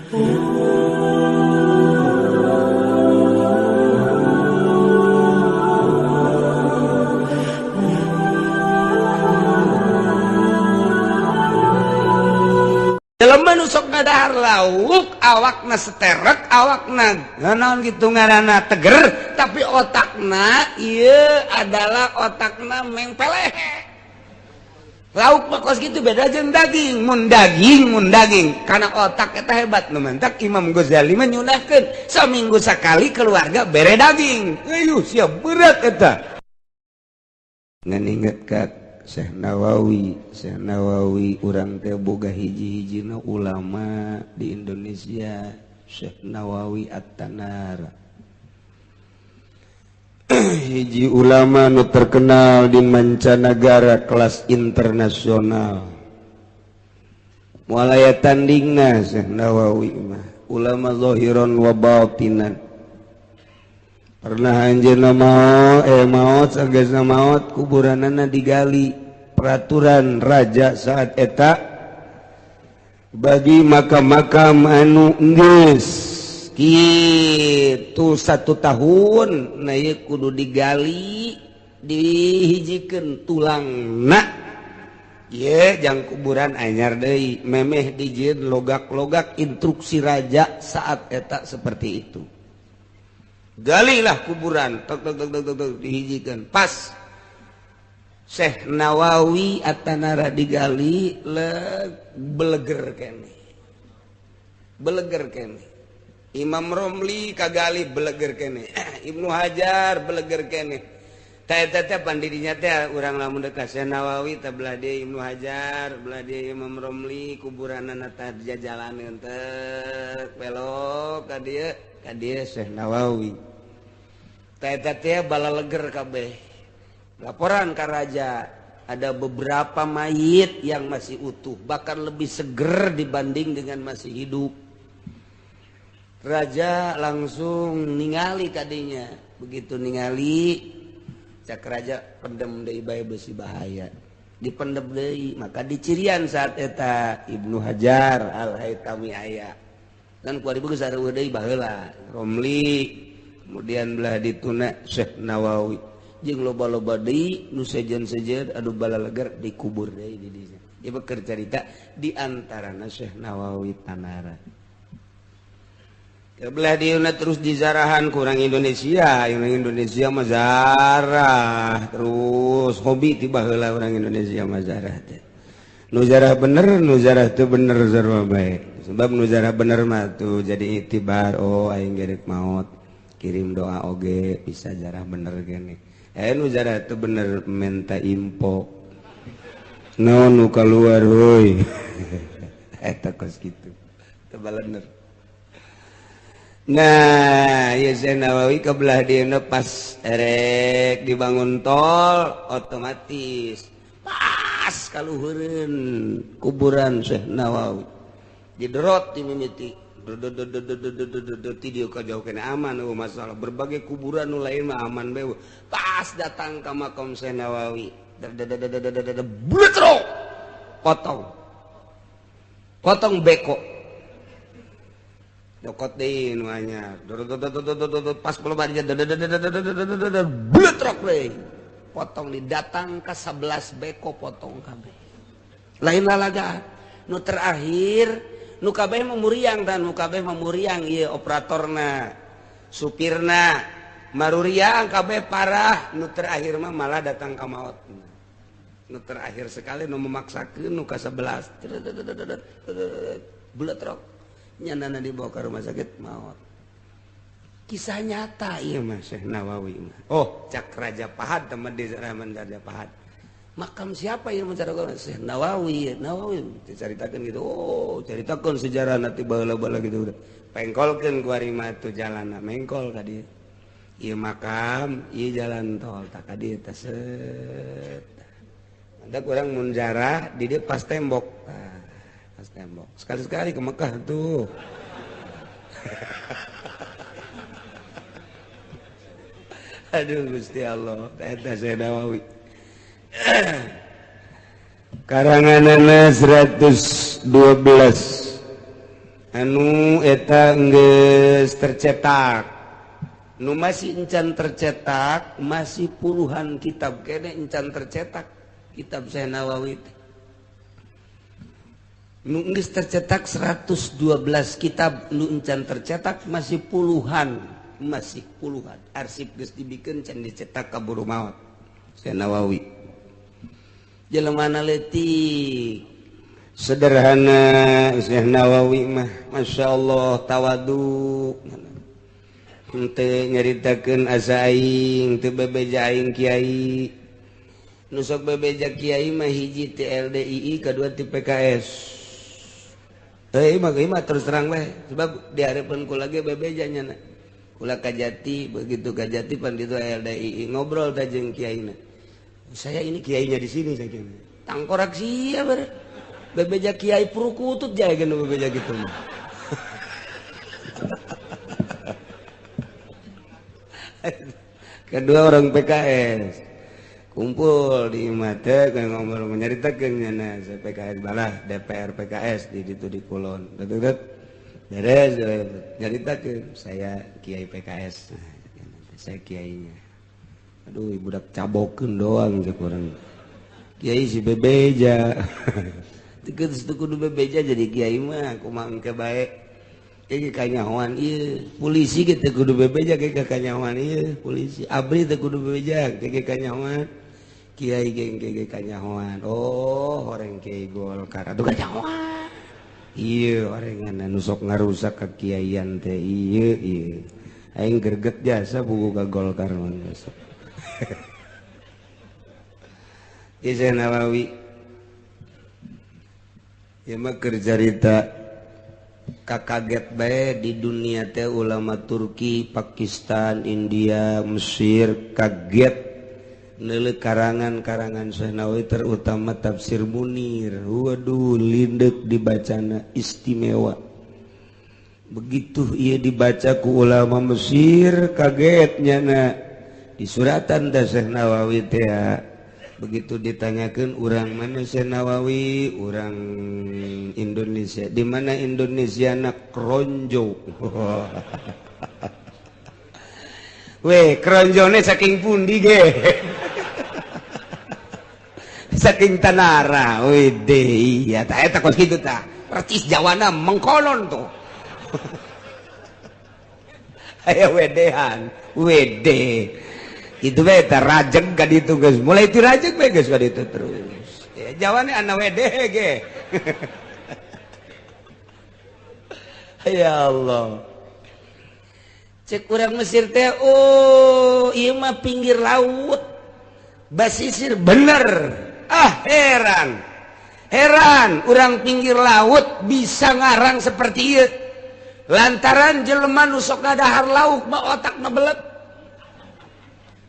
Jelema nu sok ngadahar lauk, awakna seterek, awakna naon gitu ngaranna teger, tapi otakna ieu adalah otakna mengpeleh. Lauk mah kos gitu beda jeung daging, mun daging mun daging karena otak eta hebat nu mantak Imam Ghazali mah nyunahkeun saminggu sakali keluarga bere daging. Ayuh siap berat eta. Ngan inget ka Syekh Nawawi, Syekh Nawawi urang teh boga hiji-hijina ulama di Indonesia, Syekh Nawawi At-Tanara. Hiji ulama nu terkenal di mancanagara kelas internasional. Moal aya tandingna Syekh Nawawi mah, ulama zahiran wa batinan. Pernah anjeunna maot sagesna maot kuburanana digali. Peraturan raja saat eta bagi makam-makam anu geus kitu 1 tahun nah ieu kudu digali dihijikeun tulangna ieu jang kuburan anyar deui memeh dijieun logak-logak instruksi raja saat eta seperti itu. Galilah kuburan tok tok tok tok tok dihijikeun pas Syekh Nawawi At-Tanara digali beleger keneh beleger keneh. Imam Romli kagali beleger keneh, Ibnu Hajar beleger keneh. Teh teh pandidinya teh urang lamun deuk ka Syekh Nawawi teh belah dieu Ibnu Hajar, belah dieu Imam Romli kuburanana teh jajalaneun teh belok ka dieu Syekh Nawawi. Teh teh balaleger kabeh. Laporan ka raja, ada beberapa mayit yang masih utuh, bahkan lebih seger dibanding dengan masih hidup. Raja langsung ningali kadinya, begitu ningali cak raja pendem deui bae besi bahaya, dipendem deui maka dicirian saat eta Ibnu Hajar Al-Haytami aya dan ku ari geus sareueuh deui baheula Romli, kemudian belah dituna Syekh Nawawi jeung loba-loba deui nu sejen-sejen adu balaleger dikubur deui di dinya. Ieu keur carita di antarana Syekh Nawawi Tanara. Kebelah diuna terus dizarahan kurang Indonesia, orang Indonesia mah zarah terus hobi tiba heula orang Indonesia mah zarah teh. Nu zarah bener, nu zarah teu bener sarua bae. Sebab nu zarah bener mah tuh jadi itibar, oh aing gerek maot, kirim doa oge bisa zarah bener gini. Nu zarah teu bener menta info. Naon nu kaluar heuy. Eta kos kitu. Teu balener. Nah, ya Syekh Nawawi kebelah dieuna pas erek dibangun tol otomatis pas kaluhureun kuburan Syekh Nawawi. Diderot dimimiti. Ti dieu ka jauh kene aman eueuh masalah berbagai kuburan nu lain mah aman bae. Pas datang ka makam Syekh Nawawi, bletrok. Potong. Potong beko. Dokot deui nu anyar. Pas pelebarnya bletrok deui. Potong didatang ka 11 beko potong kabeh. Lain lalagaan. Nu terakhir nu kabeh mah muriang dan nu kabeh mah muriang ieu operatorna, supirna, maruriang kabeh parah. Nu terakhir mah malah datang ka maot. Nu terakhir sekali nu memaksakeun nu ka 11. Bletrok. Nyanana dibawa ke rumah sakit maot. Kisah nyata ieu mah Syekh Nawawi mah. Oh, cak Raja Pahad teman di zaman Raja Pahad. Makam siapa yang mencari Syekh Nawawi? Nawawi diceritakan gitu. Oh, ceritakan sejarah nanti baheula-baheula gitu udah. Pengkolkeun ku ari mah tuh jalanna mengkol ka dieu. Ieu makam, ieu jalan tol tak ka dieu teh set. Ada kurang mun jarah di dieu pas tembok. Pas tembok. Sekali-sekali ke Mekah tuh. Aduh Gusti Allah, eta Syekh Nawawi. Karanganana 112. Anu eta geus tercetak. Nu masih encan tercetak, masih puluhan kitab kene encan tercetak kitab Syekh Nawawi teh. Nu geus tercetak 112 kitab, nu encan tercetak masih puluhan, masih puluhan. Arsip geus dibikeun can dicetak kaburu maot Syekh Nawawi. Jelema leutik sederhana Syekh Nawawi mah, Masya Allah tawadu. Henteu nyaritakeun asa aing, teu bebeja aing kiai. Nu sok bebeja kiai mah hiji ti LDII, kadua ti PKS. Heuh mah terus terang bae, sebab di hareupeun kula ge bebeja nya. Kula kajati, begitu kajati pan ditu LDII ngobrol teh jeung kiaina. Saya ini kiainya di sini saya kira. Tangkorak sia bare. Bebeja kiai purukutut jae geus bebeja kitu mah. Kedua orang PKS kumpul di mate ngobrol menyaritakeun nya PKS balah DPR PKS di ditu di Kulon. Beres nyaritakeun saya kiai PKS. Saya kiainya. Aduh budak cabokeun doang cek urang. Kiai si bebeja. Teu kudu bebeja jadi kiai mah kumaha engke bae. Kayak kanyahoan ieu polisi ge teu kudu bebeja kayak kanyahoan ieu polisi abri teu kudu bebeja kayak kanyahoan kiai ge kayak kanyahoan oh orang kiai Golkar atuh kanyahoan ieu orengan anu sok ngarusak kekiaian teh ieu ieu aing greget jasa buku ka Golkar mah besok. Syekh Nawawi ieu mah keur carita kaget bae di dunia teh ulama Turki, Pakistan, India, Mesir kaget neuleuh karangan-karangan Syekh Nawawi terutama tafsir Munir. Waduh lindeuk dibacana istimewa. Begitu ieu dibaca ku ulama Mesir kaget nyana di suratan teh Syekh Nawawi teh. Begitu ditanyakan orang mana Syekh Nawawi, orang Indonesia. Di mana Indonesia nak kronjo. Weh, kronjone saking pundi ge. Saking Tanara. Wede, iya ta eta kos kitu ta. Percis Jawana mengkonon tuh. Aya wedehan, wede. Itu bae teh rajeg ka ditu geus. Mulai ti rajeg bae geus ka ditu terus. Ya jawane ana wede ge. Ya Allah. Cek urang Mesir teh oh ieu mah pinggir laut. Basisir bener. Ah heran. Heran urang pinggir laut bisa ngarang seperti ieu. Lantaran jelema nu sok ngadahar lauk mah otakna belet.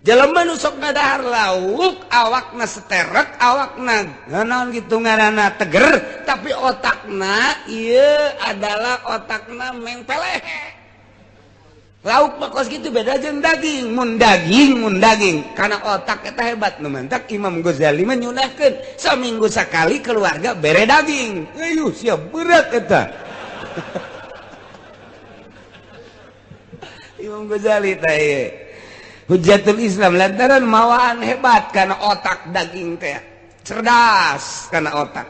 Jelema nu sok ngadahar lauk awakna seterek awakna naon kitu ngaranna teger tapi otakna ieu adalah otakna mengpeleh. Lauk mah kos kitu beda jeung daging, mun daging karena otak eta hebat nu mantak Imam Ghazali mah nyunahkeun saminggu sakali keluarga bere daging. Ayuh siap berat eta. Imam Ghazali teh ieu Hujjatul Islam lantaran mawaan hebat karena otak daging teh cerdas karena otak.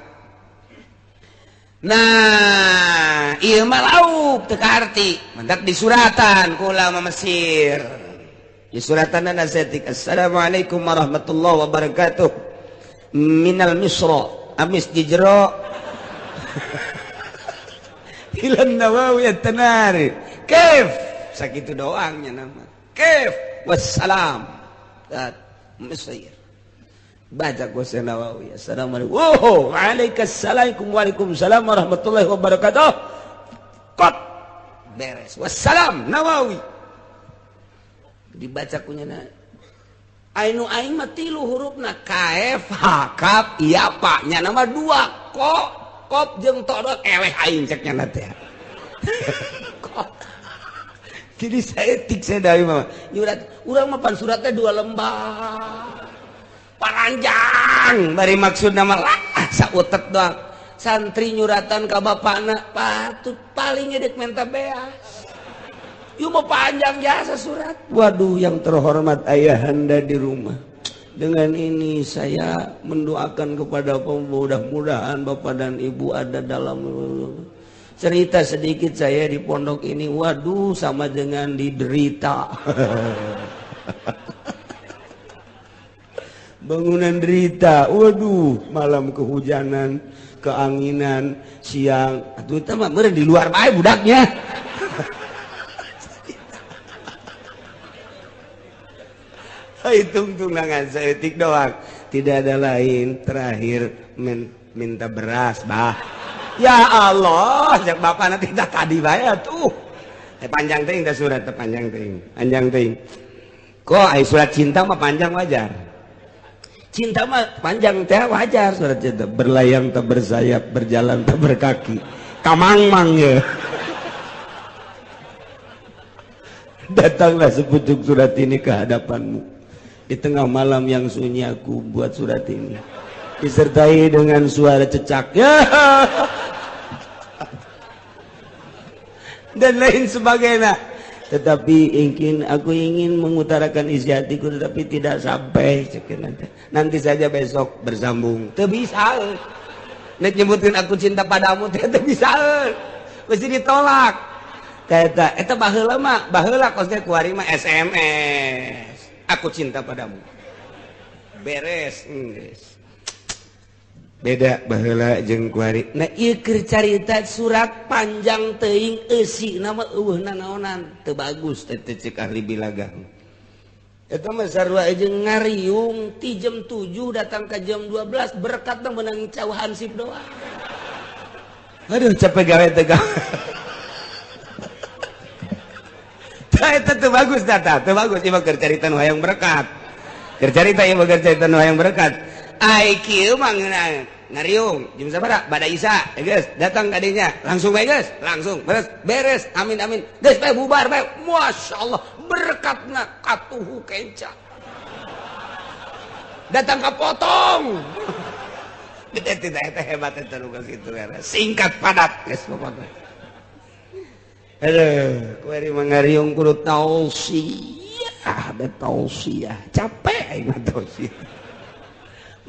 Nah, ieu mah lauk teu kaarti, mendak disuratan ku ulama Mesir. Disuratan nasetik Assalamualaikum warahmatullahi wabarakatuh. Minal Misra, amis di jero. Ilan Nawawi at-Tanari. Kaif? Sakitu doangnya nama. Kaif? Wassalam. Mesir. Baca ku Syekh Nawawi. Assalamualaikum. Oh, waalaikumsalam waalaikumsalam warahmatullahi wabarakatuh. Kot beres. Wassalam Nawawi. Dibaca ku nya ainu aing mah tilu hurufna K F H K iya pak nya nama dua ko kop jeung todot eleh aing cek nya teh. Kok. Jadi saya tik saya dari mama. Nyurat urang mah pan suratnya 2 lembar. Paranjang bari maksud nama lah sautet doang. Santri nyuratan ka bapakna patut paling edek minta beas. Ieu mah panjang jasa surat. Waduh, yang terhormat ayahanda di rumah. Dengan ini saya mendoakan kepada mudah-mudahan bapak dan ibu ada dalam cerita sedikit saya di pondok ini. Waduh, sama dengan diderita. Bangunan derita. Waduh, malam kehujanan, keanginan, siang. Atuh teh mah meureun di luar bae budaknya. Hitung tunangan seetik doang, tidak ada lain. Terakhir minta beras, bah. Ya Allah, jak bapak nanti tak tadi bae tuh. Panjang teuing teh surat teh panjang teuing, panjang teuing. Kok ai surat cinta mah panjang wajar. Cinta mah panjang teh wajar surat cinta. Berlayang tak bersayap, berjalan tak berkaki. Kamangmang ya. Datanglah sepucuk surat ini ke hadapanmu. Di tengah malam yang sunyi aku buat surat ini. Disertai dengan suara cecak. Ya. Dan lain sebagainya. Tetapi aku ingin mengutarakan isi hatiku tetapi tidak sampai. Nanti saja besok bersambung. Teu bisa. Nek nyebutin aku cinta padamu teu bisa. Mesti ditolak. Eta eta baheula mah, baheula kos teh kuari mah SMS. Aku cinta padamu. Beres geus. Beda baheula jeung kuari. Nah ieu keur carita surat panjang teuing eusina mah eueuh nanaonan, teu bagus teh cek ahli bilaga. Eta mah sarua jeung ngariung ti jam 7 datang ka jam 12 berkat teh meunang cau hansip doang. Aduh capek gawe teh gawe. Eta teu bagus data, teu bagus ieu mah keur carita nu hayang berkat. Keur carita ieu mah keur carita nu hayang berkat. Ai kieu mah ngariung jam sabaraha? Bada Isya, geus datang ka dinya, langsung bae geus, langsung beres, beres, amin amin. Geus bae bubar bae. Masyaallah, berkatna katuhu kenca. Datang ka potong. Gede tidak eta hebat eta nu kitu singkat padat geus pokokna. Aduh, kuari mangariung kudu tausiah, da tausiah. Capek aing mah tausiah.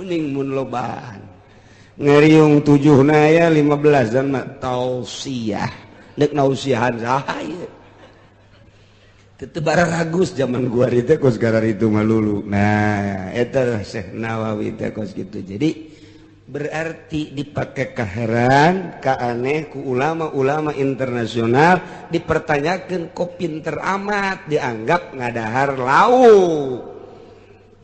Mending mun lobaan. Ngariung 7 na ya 15 dan mah tausiah. Deuk nausiahan saha ieu? Teu bararagus zaman gua teh kos gararitu mah lulu. Nah, eta Syekh Nawawi teh kos kitu. Jadi berarti dipakai kaheran, kaaneh ku ulama-ulama internasional dipertanyakan kok pinter amat dianggap ngadahar lauk.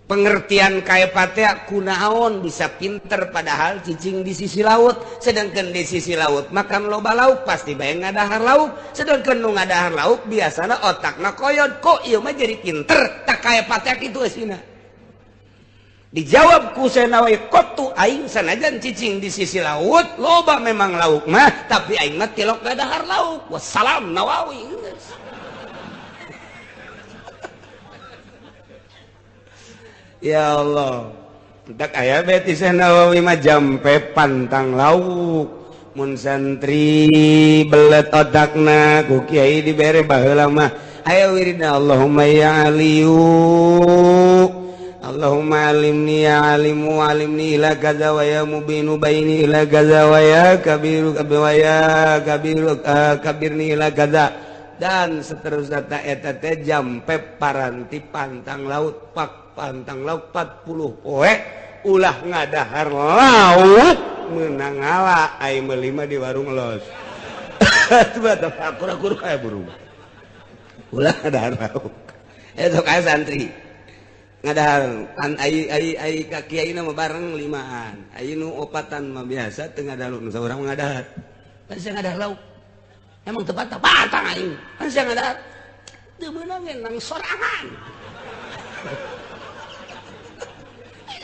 Pengertian kaepatea kunaon bisa pinter padahal cicing di sisi laut, sedangkan di sisi laut makan loba lauk pasti bae ngadahar lauk, sedangkan nu ngadahar lauk biasana otakna koyod kok ieu mah jadi pinter tak kaepatea kitu eusina. Dijawab ku Syekh Nawawi kotu aing sanajan cicing di sisi laut loba memang lauk mah tapi aing mah tilok ngadahar lauk. Wassalam Nawawi. Ya Allah, tak aya beti Syekh Nawawi mah jampe pantang lauk. Mun santri belet otakna ku kiai dibere baheula mah aya wiridna Allahumma ya aliyu Allahumma alimni ya alimu alimni ila kaza wa ya mubinu baini ila kaza wa ya kabiru wa ya kabiru kabirni ila kaza dan seterusnya ta eta teh jampe paranti pantang laut pak pantang laut 40 poe ulah ngadahar laut meunang ngala ai meuli mah di warung los. Tuh atuh akur-akur kae burung. Ulah ngadahar laut. Eta kae santri. Ngadahar kan ai ai ai ka kiai mah bareng limaan. Ai nu opatan mah biasa teu ngadahar nu saurang ngadahar. Kan sia ngadahar lauk. Emang teu patang aing. Kan sia ngadahar. Teu meunang nang sorangan.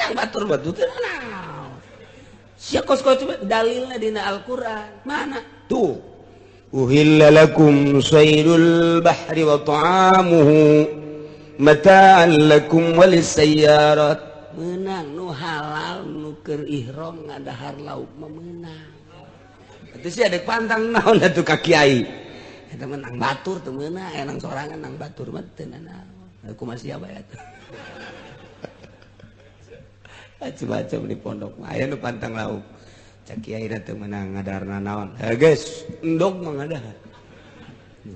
Nang batur batu teu naon. Sia kos-kos dalilna dina Al-Qur'an. Mana? Tuh. Uhilla lakum saydul bahri wa ta'amuhu mata'an lakum walisayyarat. Meunang nu halal nu keur ihram ngadahar lauk mah meunang. Itu sih ada pantang naon atuh ka kiai. Eta mah nang batur teu meunang, nang sorangan nang batur mah teu nanaon. Aku masih apa ya tuh. Macam-macam di pondok mah aya nu pantang lauk. Cak kiai teu meunang ngadarna naon. Heh geus, endog mah ngadahar.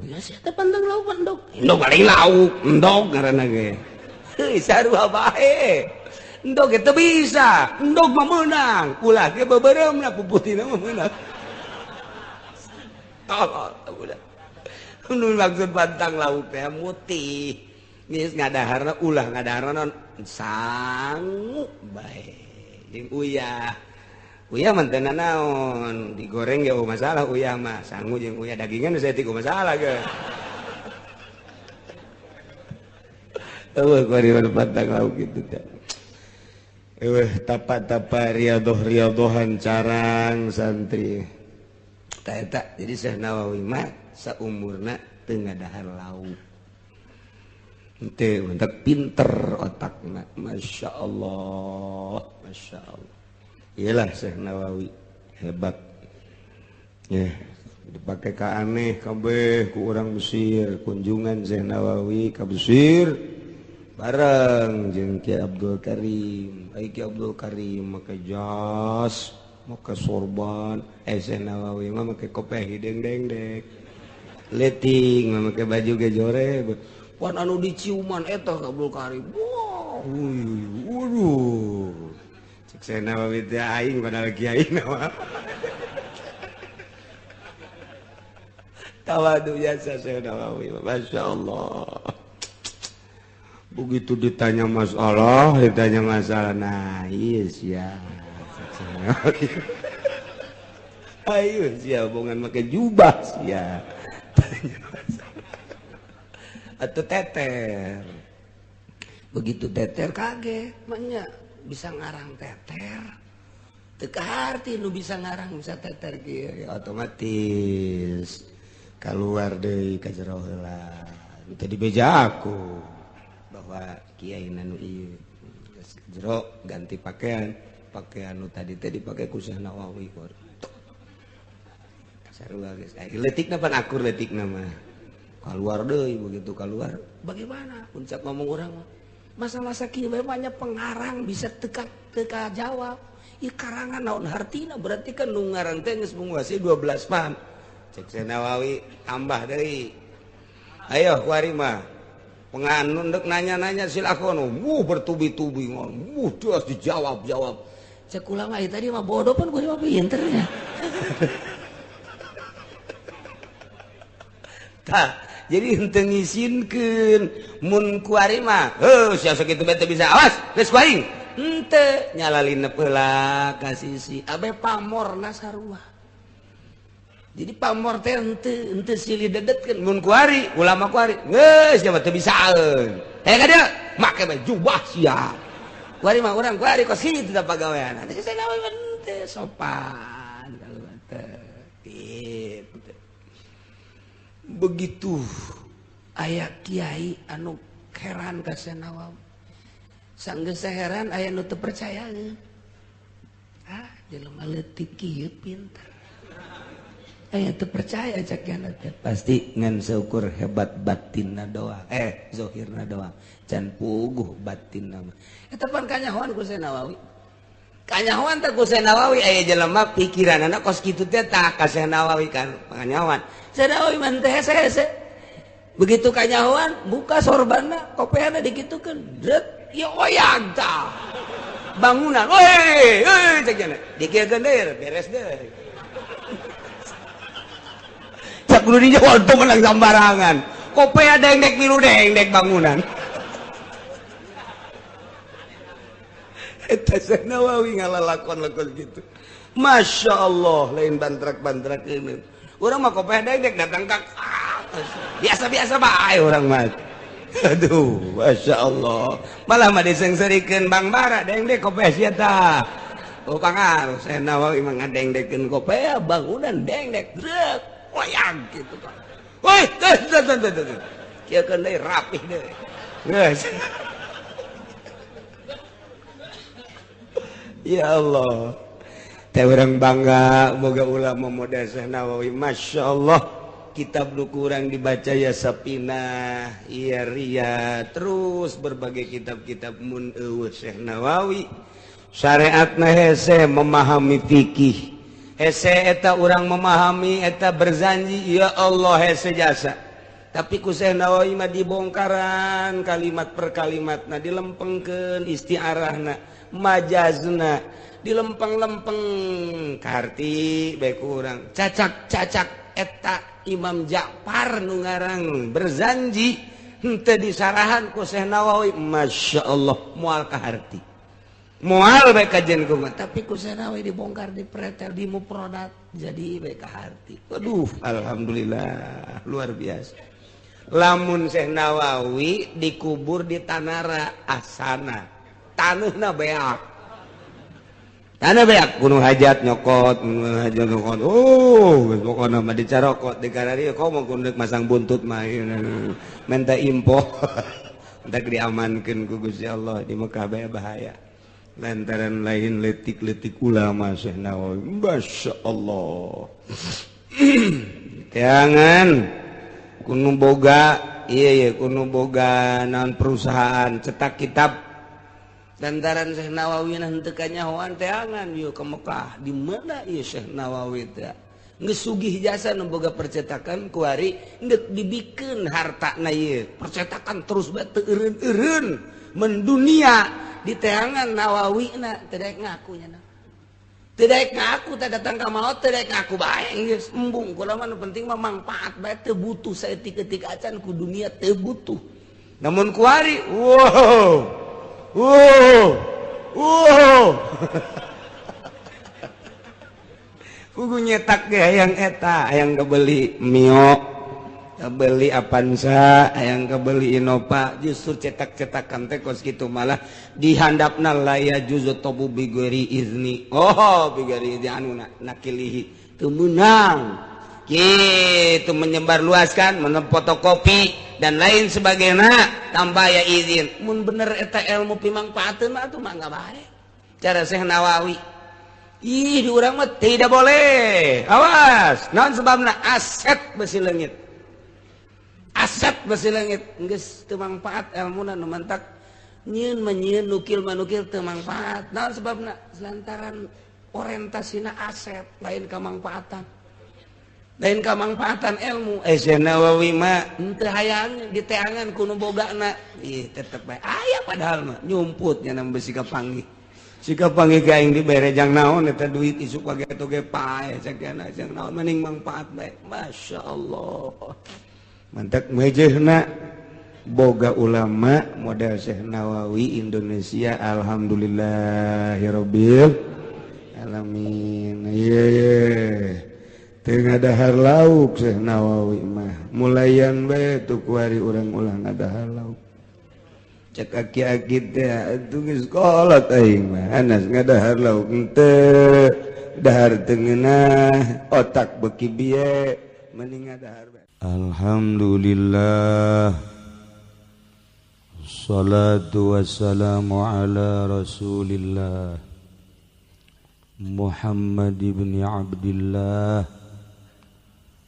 Ya sia teh pantang lauk endog. Endog paling lauk, endog ngaranna ge. Heuh sarua bae. Endog ge teu bisa, endog mah meunang. Ulah ge beubeuremna puputina mah meunang. Tolol udah. Nu maksud pantang lauk teh mutih. Geus ngadaharna ulah ngadaharna naon sangu bae. Jeung uyah. Uyah mah teu nanaon, digoreng ge eueuh masalah uyah mah, sangu jeung uyah dagingan saya tiku masalah ge. Eueuh kuari pantang lauk kitu teh. Eueuh tapa-tapa riadoh-riadohan carang santri. Tah eta jadi Syekh Nawawi mah saumurna teu ngadahar lauk. Henteu mentak pinter otakna, Masya Allah, Masya Allah. Iyalah Syekh Nawawi hebat. Ya, dipakai ka aneh kabeh ku urang Mesir, kunjungan Syekh Nawawi ka Mesir bareng jeung Ki Abdul Karim. Ai Ki Abdul Karim make jas, make sorban, Syekh Nawawi mah make kopiah hideung dengdek. Leting mah make baju ge jore. Pan anu diciuman eta Abdul Karim. Wah, waduh. Cek Syekh Nawawi teh aing padahal kiai mah. Tawadu jasa Syekh Nawawi, Masya Allah. Begitu ditanya masalah, nah iya sia. Ayo sia bongan make jubah sia. Tanya masalah. Atau teter. Begitu teter kaget, maknya bisa ngarang teter. Teu kaharti nu bisa ngarang bisa teter kieu ya, otomatis keluar deui ka jero heula. Teu dibeja aku bahwa kiai nu ieu geus jero ganti pakaian, pakaian nu tadi teh dipake ku Syekh Nawawi. Sarua geus. Leutikna pan akur leutikna mah. Keluar deui begitu keluar bagaimana puncak ngomong orang masa-masa kieu banyak pengarang bisa teka jawab ieu karangan naon hartina berarti kan nu ngarang teh geus menguasai 12 paham. Cek Syekh Nawawi tambah deui ayo kuari mah penganun dek nanya-nanya silakon wuh bertubi-tubi wuh terus dijawab-jawab. Cek ulama ieu tadi mah bodoh pun kuari mah pinternya. Tah jadi henteu ngisinkeun mun kuari mah heuh sia sakitu bae teu bisa awas geus ku aing henteu nyalalinep heula ka sisi abe pamorna sarua. Jadi pamor teh henteu silih dedetkeun mun kuari ulama kuari geus sia mah teu bisaeun heh ka dieu make bae jubah sia kuari mah urang kuari kos kitu da pagawean teh Syekh Nawawi henteu sopan kalau teh gitu. Begitu aya kiai anu heran ka Syekh Nawawi sanggeus heran aya nu teu percaya. Ah jelema leutik kieu pinter aya teu percaya cak kiana teh pasti ngan seukur hebat batinna doang zohirna doang can puguh batinna mah. Eta pan kanyahoan ku Syekh Nawawi. Kanyahoan teh ku Syekh Nawawi aya jelema pikiranana kos kitu teh tah ka Syekh Nawawi kan kanyahoan. Syekh Nawawi mah teh hese-hese. Begitu kanyahoan buka sorbanna kopeana dikitukeun dret ieu oyag tah. Bangunan weh euy cek cenah dikieukeun deui beres deui. Cak kudu dijawab teu menang sambarangan. Kopea dengdek milu dengdek bangunan. Eta Syekh Nawawi ngalalakon-lakon gitu. Masya Allah lain bantrak-bantrak ini. Urang mah kopeh dengdek datang ka biasa-biasa bae urang mah. Aduh, Masya Allah. Malah mah disengserikeun Bang Bara dengdek kopeh sia tah. Oh pangaruh Syekh Nawawi mah ngadengdekeun kopeh bangunan dengdek drek oyag gitu kan. Woi, teh teh teh teh. Kieu keun deui rapih deui. Geus. Ya Allah. Teh urang bangga boga ulama model Syekh Nawawi. Masya Allah, kitab nu kurang dibaca ya Sapinah, iya Ria, terus berbagai kitab-kitab mun eueuh Syekh Nawawi. Syariatna hese memahami fikih. Hese eta urang memahami eta berzanji, ya Allah hese jasa. Tapi ku Syekh Nawawi mah dibongkaran kalimat per kalimatna, dilempengkeun istiarahna, majazna, dilempeng-lempeng karti bae kurang. Cacak-cacak eta Imam Ja'far nu ngarang berzanji henteu disarahan ku Syekh Nawawi, Masya Allah moal kaharti. Moal bae kajen kumaha, tapi ku Syekh Nawawi dibongkar, dipretel, dimuprodat jadi bae kaharti. Aduh, alhamdulillah luar biasa. Lamun Syekh Nawawi dikubur di Tanara Asana, taneuhna beak. Tanah beak kuno hajat nyokot, kuno hajat nyokot. Oh, geus pokona mah dicarokot di karari komo kudu masang buntut mah menta impo. Entak diamankeun ku Gusti Allah di Mekah bae bahaya. Lantaran lain letik-letik ulama Syekh Nawawi. Masya Allah. Jangan kuno boga, iya iya kuno boga naon perusahaan cetak kitab. Lantaran Syekh Nawawi nah henteu kanyahoan teangan yeuh ke Mekah. Di mana ieu Syekh Nawawi teh? Geus sugih jasa nu boga percetakan kuari geus dibikeun hartana ieu. Percetakan terus bae teu eureun-eureun mendunia di teangan Nawawi na teu daek ngaku nya. Teu daek ngaku teh datang ka maot teu daek ngaku bae geus embung kula mah nu penting mah mangpaat bae teu butuh saeutik-eutik acan ku dunia teu butuh. Namun kuari wow wow wow kudu nyetak ge hayang eta, hayang kebeli Mio, kebeli Avanza, hayang kebeli Innova, justru cetak-cetakan teh kos kitu malah dihandapna la ya juzu tabu bigori izni. Oh, bigori izni anu nakilihi teu meunang. Kitu menyebarluaskan, memfotokopi dan lain sebagainya tanpa ya izin. Mun bener eta ilmu pimangpaateun mah atuh mangga bae. Cara Syekh Nawawi. Ih, di urang mah tidak boleh. Awas, naon sebabna aset besi leungit. Aset besi leungit geus teu mangpaat elmuna nu mantak nyieun mah nyieun nukil mah nukil teu mangpaat. Naon sebabna? Lantaran orientasina aset lain kamangpaatan. Lain kamangpaatan ilmu. Syekh Nawawi mah henteu hayang diteangan ku nu bogana. Ih, tetep bae aya padahal mah nyumput nya besi kapanggih. Sikap panggih ka aing dibere jang naon eta duit isuk page toge pae sakiana jang naon mending mangpaat bae. Masya Allah. Mantak mejehna boga ulama model Syekh Nawawi Indonesia alhamdulillahirabbil alamin. Ye ye. Teu ngadahar lauk Syekh Nawawi mah. Mulayan bae tu kuari urang ulah ngadahar lauk. Cek aki-aki teh atuh geus kolot aing mah anas ngadahar lauk henteu dahar teu ngeunah otak beuki bieu mending ngadahar bae. Alhamdulillah salatu wassalamu ala Rasulillah Muhammad ibn Abdillah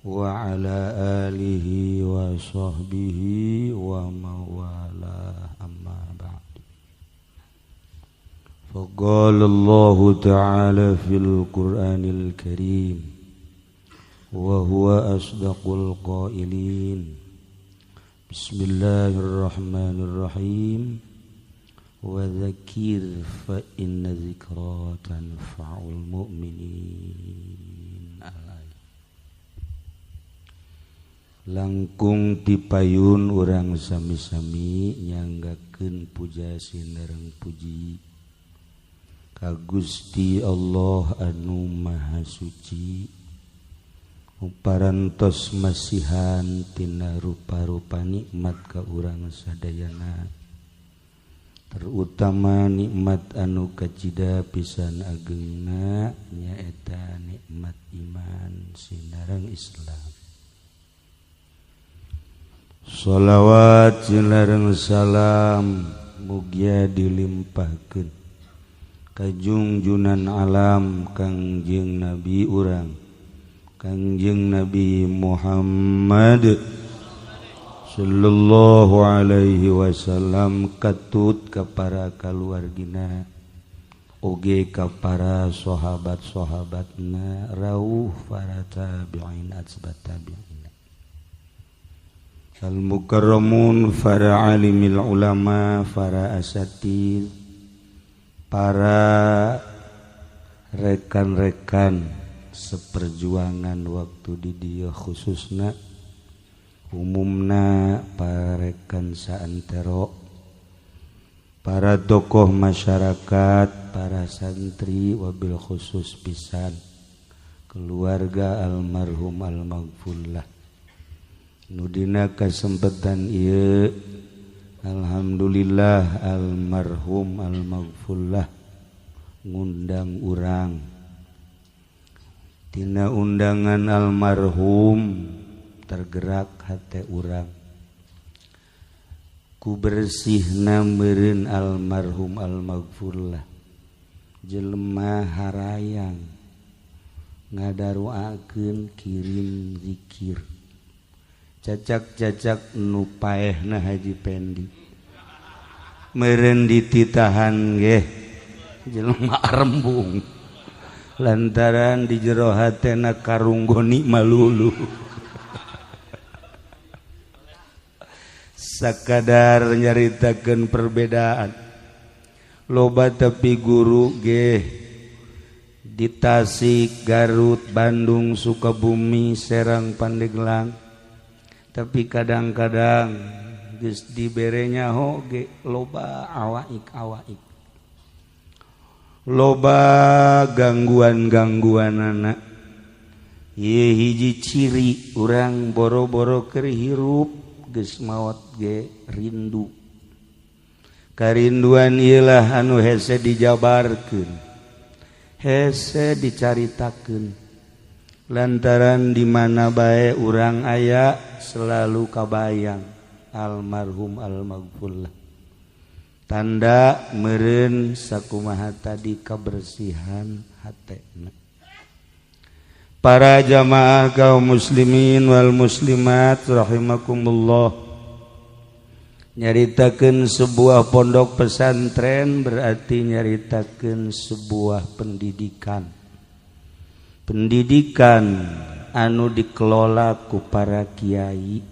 wa ala alihi wa sahbihi wa mawala amma ba'd. Faqala Allah ta'ala fil Qur'anil Karim wa huwa asdaqul qailin. Bismillahirrahmanirrahim. Wa dzakir fa inna dzikra tanfa'ul mu'minin. Langkung tipayun urang sami-sami nyanggakeun puja sinareng puji ka Gusti Allah anu Maha Suci parantos masihan tina rupa-rupa nikmat ka urang sadayana, terutama nikmat anu kacida pisan agengna nyaeta nikmat iman sinareng Islam. Sholawat sinareng salam mugia dilimpahkeun Kajungjunan alam Kangjeng Nabi urang Kangjeng Nabi Muhammad sallallahu alaihi wasallam, katut ka para kaluargina oge ka para sahabat-sahabatna, rauh para tabi'in, atsbat tabi'in, al mukarramun, para alimil ulama, para asatid, para rekan-rekan seperjuangan waktu di dia, khususna umumna para rekan saantero, para tokoh masyarakat, para santri, wabil khusus pisan keluarga almarhum almaghfurlah. Nudina kesempatan ieu, alhamdulillah almarhum almaghfurlah ngundang urang. Tina undangan almarhum tergerak hate urang ku bersihna meureun almarhum almaghfurlah jelema harayang ngadaruakeun kirim zikir cacak-cacak nu paehna Haji Pendi meureun dititahan geh jelema arembung lantaran di jero hatena karunggoni malulu. Sakadar nyaritakeun perbedaan loba tapi guru geh di Tasik, Garut, Bandung, Sukabumi, Serang, Pandeglang, tapi kadang-kadang geus diberenya hoge loba awaik-awaik, loba gangguan-gangguan anak. Ye hiji ciri urang boro-boro keur hirup geus maot ge rindu. Karinduan ieulah anu hese dijabarkeun, hese dicaritakeun, lantaran di mana bae urang aya selalu kabayang almarhum almaghfurlah. Tanda meureun sakumaha tadi kabersihan hatena. Para jamaah kaum muslimin wal muslimat rahimakumullah, nyaritakeun sebuah pondok pesantren berarti nyaritakeun sebuah pendidikan. Pendidikan anu dikelola ku para kiai,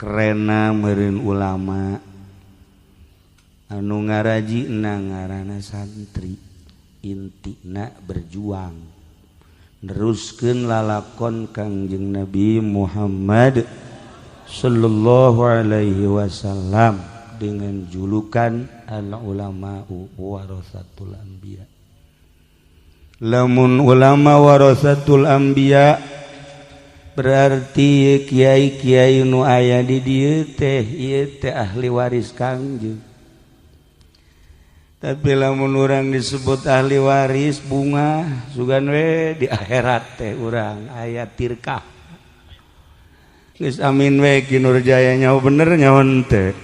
kerena meureun ulama, anu ngarajina ngaranna santri, intina berjuang neruskeun lalakon Kangjeng Nabi Muhammad sallallahu alaihi wasallam dengan julukan al ulama'u warasatul anbiya. Lamun ulama warasatul anbiya berarti kiai-kiai nu aya di dieu teh ieu teh ahli waris Kangjeng. Tapi lamun urang disebut ahli waris bunga sugan we di akhirat teh urang aya tirkah. Geus amin we Ki Nurjaya nyaho bener nyaho henteu.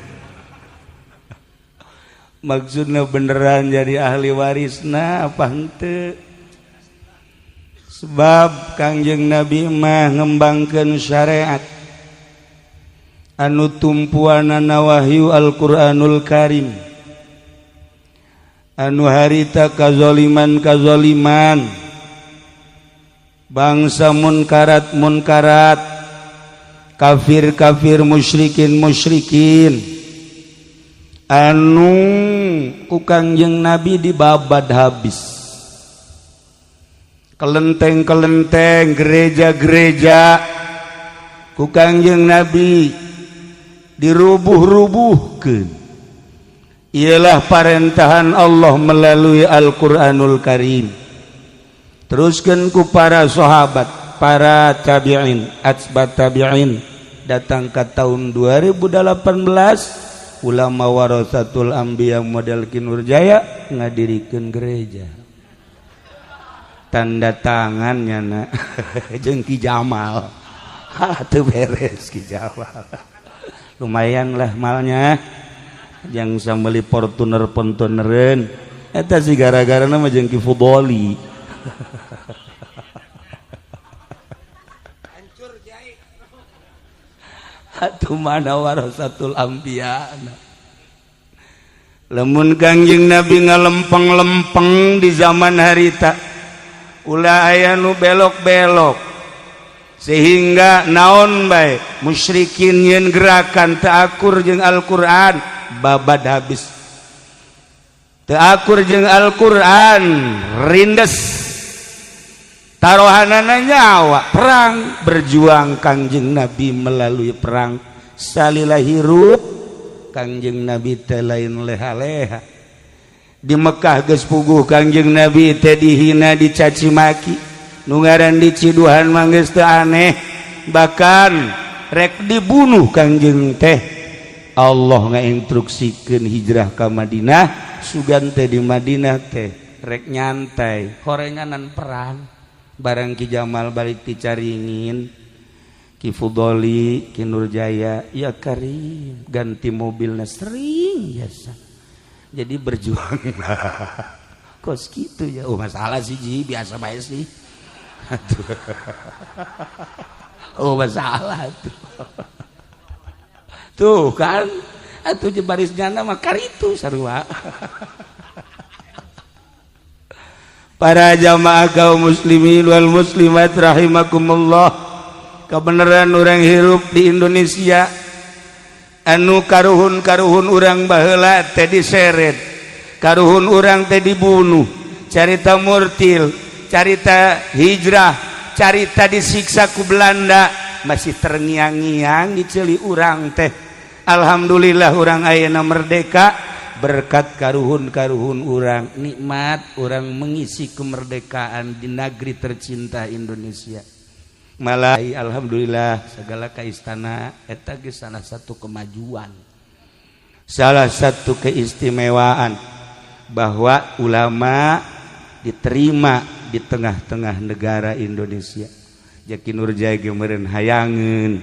Maksudna beneran jadi ahli warisna apa henteu? Sebab Kangjeng Nabi mah ngembangkeun syariat anu tumpuanana wahyu Al-Qur'anul Karim, anu harita kazoliman-kazoliman, bangsa munkarat-munkarat, kafir-kafir, musyrikin-musyrikin, anu ku Kangjeng Nabi dibabad habis. Kelenteng-kelenteng, gereja-gereja ku Kangjeng Nabi dirubuh-rubuhkeun. Ialah parentahan Allah melalui Al-Qur'anul Karim. Teruskan ku para sahabat, para tabi'in, atsbat tabi'in, datang ke tahun 2018 ulama warasatul anbiya model Ki Nurjaya ngadirikeun gereja. Tanda tangannya na jeung Ki Jamal. Ha teu beres Ki Jamal. Lumayan lah malnya. Yang sambil Fortuner-Fortunereun. Eta sih gara-gara nama jeung Ki Fudoli. Hancur Kiai. Atuh mana warasatul anbiya. Lamun Kangjeng Nabi ngalempeng-lempeng di zaman harita, ulah aya nu belok-belok sehingga naon bae musyrikin nyeun gerakan teu akur jeung Al-Qur'an babad habis, teu akur jeung Al-Qur'an rindes, tarohanana nyawa perang. Berjuang Kangjeng Nabi melalui perang salila hirup Kangjeng Nabi teh lain leha-leha. Di Mekah geus puguh Kangjeng Nabi teh dihina, dicaci maki, nu ngaran diciduhan mah geus teu aneh, bahkan rek dibunuh Kangjeng teh. Allah ngainstruksikeun hijrah ka Madinah, sugan teh di Madinah teh rek nyantai horenganan perang. Barang Ki Jamal balik ti Caringin, Ki Fudoli, Ki Nurjaya, ya Karim ganti mobilnya sering biasa. Jadi berjuang kos gitu ya. Oh masalah sih Ji, biasa bae sih. Aduh. Oh masalah tuh. Tuh kan, atuh baris nyana mah karitu sarua. Para jamaah kaum muslimin wal muslimat rahimakumullah. Kebenaran orang hirup di Indonesia anu karuhun-karuhun urang baheula teh diseret, karuhun urang teh dibunuh, carita murtil, carita hijrah, carita disiksa ku Belanda masih terngiang-ngiang di ceuli urang teh. Alhamdulillah urang ayeuna merdeka berkat karuhun-karuhun urang, nikmat urang mengisi kemerdekaan di negeri tercinta Indonesia. Malah alhamdulillah segala ka istana eta geus salah satu kemajuan, salah satu keistimewaan bahwa ulama diterima di tengah-tengah negara Indonesia. Jaki Nurjaya ge meureun hayangeun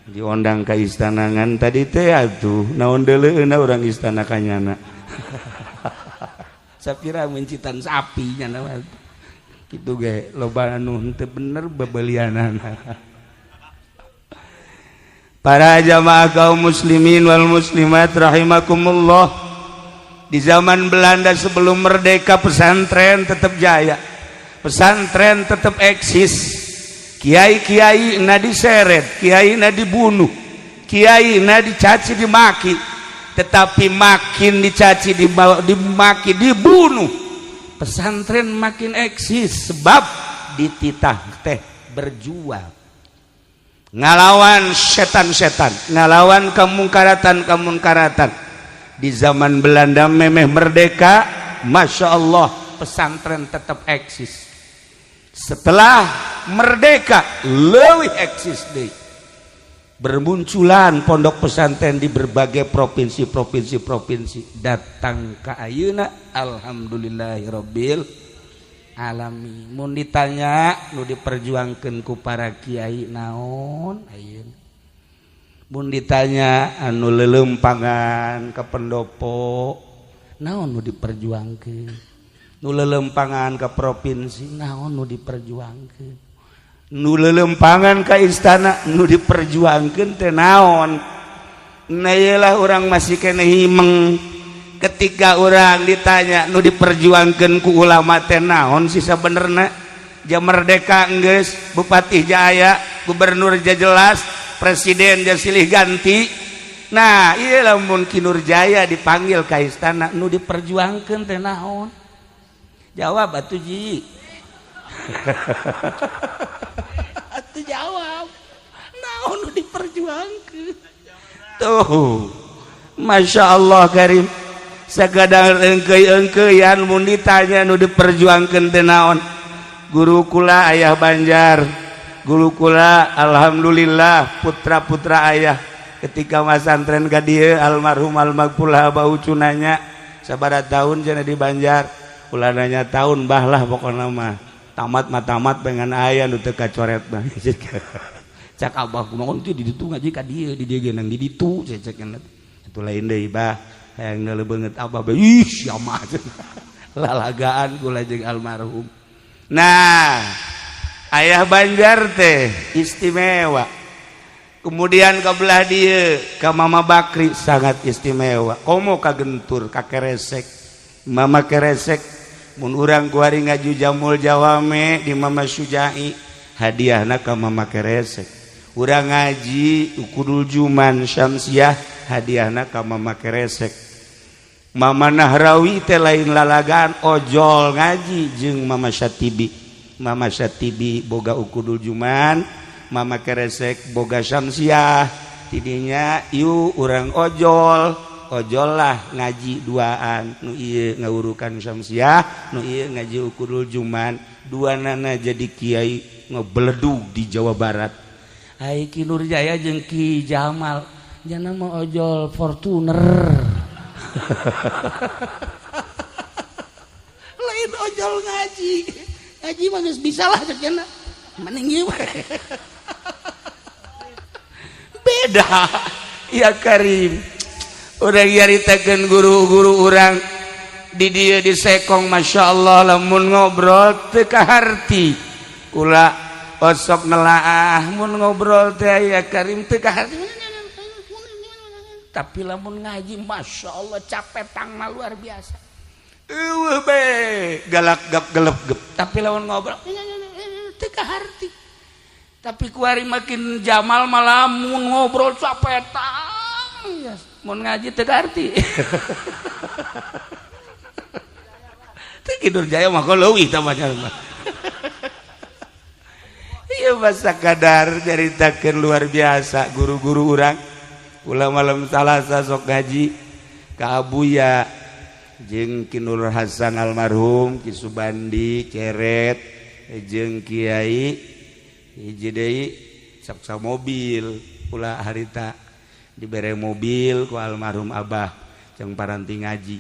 diondang ka istana ngan tadi teh atuh naon deuleueuna urang istana kanyana. Sapira mencitan sapi nyana mah. Kitu ge loba anu henteu bener bebelianana. Para jamaah kaum muslimin wal muslimat rahimakumullah, di zaman Belanda sebelum merdeka pesantren tetap jaya, pesantren tetap eksis. Kiai-kiai na diseret, kiai na dibunuh, kiai na dicaci dimaki, tetapi makin dicaci dimaki dibunuh, pesantren makin eksis sebab dititah teh berjuang ngalawan setan-setan, ngalawan kemungkaratan-kemungkaratan. Di zaman Belanda memeh merdeka, Masya Allah pesantren tetap eksis. Setelah merdeka leuwih eksis deui, bermunculan pondok pesantren di berbagai provinsi-provinsi datang ke ayeuna. Alhamdulillahirabbil alamin. Mun ditanya nu diperjuangkeun ku para kiai naon ayeuna, mun ditanya anu leuleumpangan ka pendopo naon nu diperjuangkeun, nu lelempangan ke provinsi naon nu diperjuangkeun, nu lelempangan ka istana nu diperjuangkeun teh naon. Nah iyalah urang masih kene himeng ketika orang ditanya nu diperjuangkeun ku ulama teh naon sih sabenerna. Ja merdeka geus, bupati jaya, gubernur ja jelas, presiden ja silih ganti. Nah ieu lamun Ki Nurjaya dipanggil ka istana nu diperjuangkeun teh naon? Jawab atuh Ji. Atuh jawab. Naon nu diperjuangkeun? Tuh. Masya Allah Karim. Sakadang engkeuy-engkeuyan mun ditanya nu diperjuangkeun teh naon? Guru kula ayah Banjar. Guru kula alhamdulillah putra-putra ayah ketika masantren ka dieu almarhum almaghfurlah bau cunanya sabaraha tahun cenah di Banjar. Ulah nanya tahun bah lah pokokna mah tamat mah tamat pengen aya nu teu kacoret mah. Cak abah kumaha teh di ditu ngaji ka dieu di dieu ge nang di ditu cecek. Atuh lain deui bah hayang leuleuh beungeut abah bae ih sia mah. Lalagaan kula jeung almarhum. Nah, ayah Banjar teh istimewa. Kemudian ke belah dia ke Mama Bakri sangat istimewa. Komo ka Gentur, ka Keresek. Mama Keresek mun urang kuari ngaju Jamul Jawame di Mama Sujai, hadiahna ka Mama Keresek. Urang ngaji Ukudul Juman Syamsiah, hadiahna ka Mama Keresek. Mama Nahrawi teh lain lalagaan, ojol ngaji jeung Mama Syatibi. Mama Syatibi boga Ukudul Juman, Mama Keresek boga Syamsiah. Tidinya yuk urang ojol, ojol lah ngaji duaan, nu ieu ngawurukan Syamsiah, nu ieu ngaji Ukudul Juman, dua nana jadi kiai ngebeledug di Jawa Barat. Ai Ki Nurjaya jeung Ki Jamal jana mah ojol Fortuner. Lain ojol ngaji. Ngaji mah geus bisa lah cek jana. Mending ieu we. Beda ya Karim. Urang nyaritakeun guru-guru urang di dieu di Sekong, Masya Allah, lamun ngobrol teu kaharti. Kula osok nelaah mun ngobrol teh ya Karim teu kaharti. Tapi lamun ngaji Masya Allah capetangna luar biasa. Eueuh be galak gap gelep gep. Tapi lamun ngobrol teu kaharti. Tapi kuari makin Jamal malah mun ngobrol capetang ya, mun ngaji teu kaharti. Teu Ki Nurjaya mah leuwih tah mah. Ieu masa kadar nyaritakeun luar biasa guru-guru urang. Kula malam Salasa sok ngaji ka Abuya jeung Ki Nur Hasan almarhum, Ki Subandi Ceret jeung Kiai hiji deui sok mobil. Kula harita dibere mobil ku almarhum abah jeung paranti ngaji.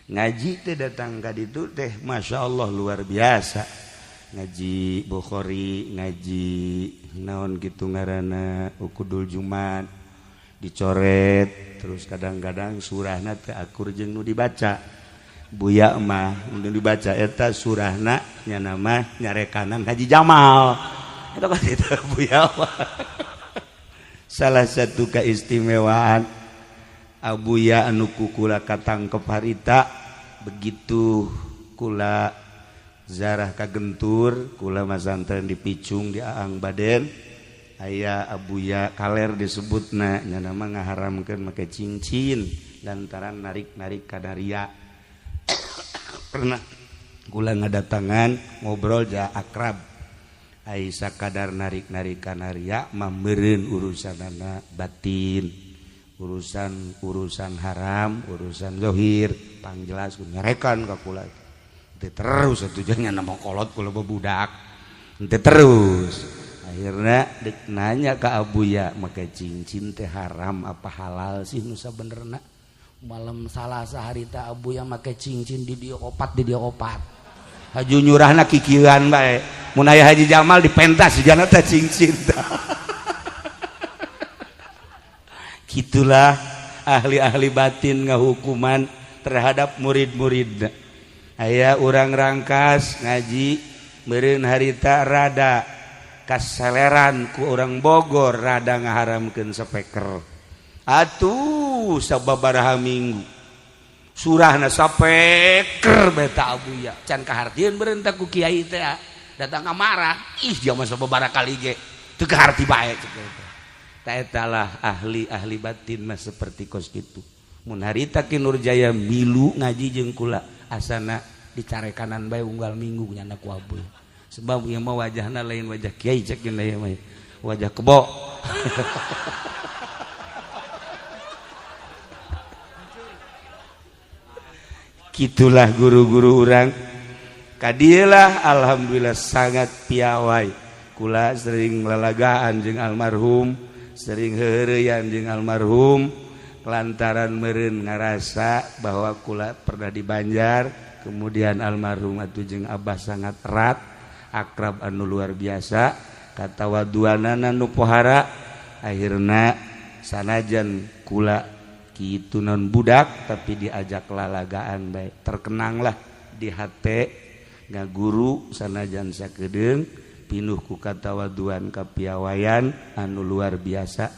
Ngaji teh datang ka ditu teh Masya Allah luar biasa. Ngaji Bukhari, ngaji naon kitu ngaranna Ukudul Jumat dicoret, terus kadang-kadang surahna teh akur jeung nu dibaca. Buya mah nu dibaca eta surahna nya nama nyarekanan Haji Jamal. Eta kan itu Buya mah. Salah satu keistimewaan Abuya anu ku kula katangkep harita, begitu kula zarah ka Gentur, kula masantren di Picung di Aang Baden, aya Abuya kaler disebutna nya nama ngaharamkeun make cincin lantaran narik-narik kadaria. Pernah kula ngadatangan ngobrol ja akrab, ai sakadar narik-narik kanaria mah meureun urusanana batin, urusan-urusan haram, urusan zohir, pangjelas nyarekan ka kula. Teu terus atuh nya nama kolot kula babudak. Teu terus. Akhirnya dek nanya ke Abuya, make cincin teh haram apa halal sih nu sabenerna? Malam Salasa harita Abuya make cincin di dieu opat, di dieu opat. Haju nyurahna kikieuan bae. Mun aya Haji Jamal dipentas jigana teh cincin. Gitulah ahli-ahli batin ngahukuman terhadap murid-murid. Aya urang Rangkas ngaji meureun harita rada kaseleran ku urang Bogor, rada ngaharamkeun speaker. Atuh sababaraha minggu surahna speaker beta Abuya can kahartieun meureun teh ku kiai teh datang marah, ih dia mah sababaraha kali ge teu kaharti bae cek teh. Taetalah ahli-ahli batin mah seperti kos kitu. Mun harita Ki Nurjaya milu ngaji jeung kula asana dicarekanan bae unggal minggu nyana ku Abuya. Sebab ieu mah wajahna lain wajah kiai cek ieu mah wajah kebo. Gitulah guru-guru urang. Kadieulah alhamdulillah sangat piawai. Kula sering lalagaan jeung almarhum, sering heureuyan jeung almarhum lantaran meureun ngarasa bahwa kula pernah di Banjar, kemudian almarhum atuh jeung abah sangat erat, akrab anu luar biasa, katawaduanana nu pohara. Akhirna sanajan kula Kitu non budak tapi diajak lalagaan baik, terkenanglah di hate ngaguru sanajan sakedeung pinuh ku katawaduan, kapiawayan anu luar biasa.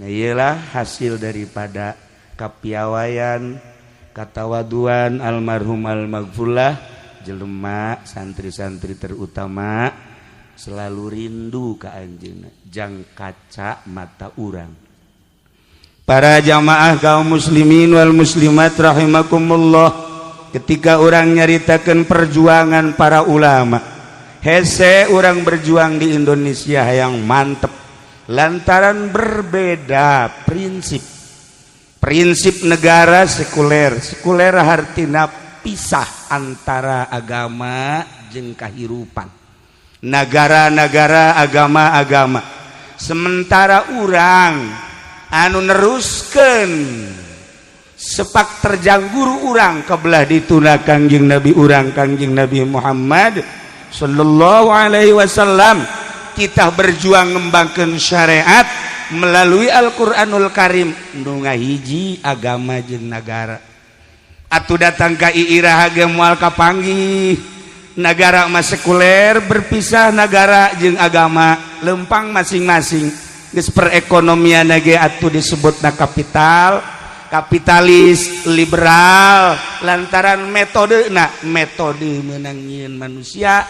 Nah, iyalah hasil daripada kapiawayan, katawaduan almarhum almaghfurlah. Jelema santri-santri terutama selalu rindu ka anjeunna, jang kaca mata urang. Para jamaah kaum muslimin wal muslimat rahimakumullah, ketika orang nyaritakan perjuangan para ulama, hese orang berjuang di Indonesia yang mantep lantaran berbeda prinsip. Prinsip negara sekuler. Sekuler hartina pisah antara agama jeung kahirupan, negara-negara, agama-agama. Sementara orang anu neruskan sepak terjang guru urang kebelah dituna, Kangjeng Nabi urang, Kangjeng Nabi Muhammad Sallallahu Alaihi Wasallam, kita berjuang ngembangkan syariat melalui Al-Qur'anul Karim nu ngahiji agama jeung negara. Atuh datang ka iraha ge moal kapanggih. Negara mah sekuler, berpisah negara jeung agama, lempang masing-masing. Geus perekonomian ge atuh disebutna kapital, kapitalis liberal, lantaran metode na metode menang nyieun manusia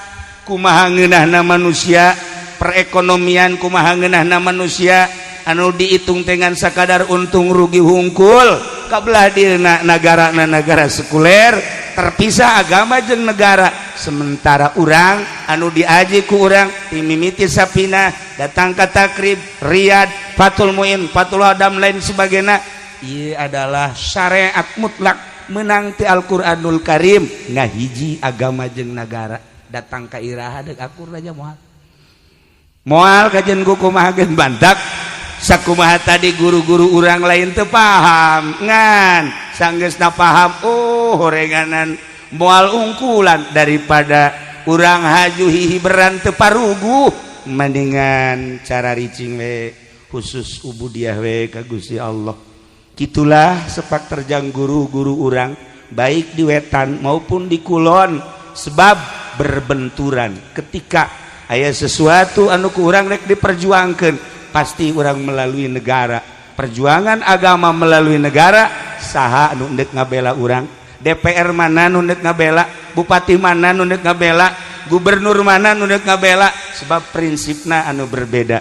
kumaha ngeunahna manusia, perekonomian kumaha ngeunahna manusia, anu dihitung dengan sakadar untung rugi hungkul. Kabelah dina negara na negara sekuler, terpisah agama jeung negara. Sementara urang anu diaji ku urang timimiti Sapina datang ka Takrib, Riyad, Fathul Muin, Fathul Adam, lain sebagainya, ieu adalah syariat mutlak menang ti Al-Qur'anul Karim, ngahiji agama jeung negara. Datang ka iraha deuk akur aja moal moal kajian ku kumaha geun bantak sakumaha tadi guru-guru urang lain teu paham, ngan sanggeusna paham, oh, horenganan moal ungkulan. Daripada urang haju hihiberan teu paruguh, mendingan cara ricing we, khusus ubudiah we ka Gusti Allah. Gitulah sepak terjang guru-guru urang, baik di wetan maupun di kulon, sebab berbenturan ketika aya sesuatu anu ku urang rek diperjuangkan, pasti orang melalui negara. Perjuangan agama melalui negara, saha anu ndek ngabela urang? DPR mana nu ndek ngabela? Bupati mana nu ndek ngabela? Gubernur mana nu ndek ngabela? Sebab prinsipna anu berbeda.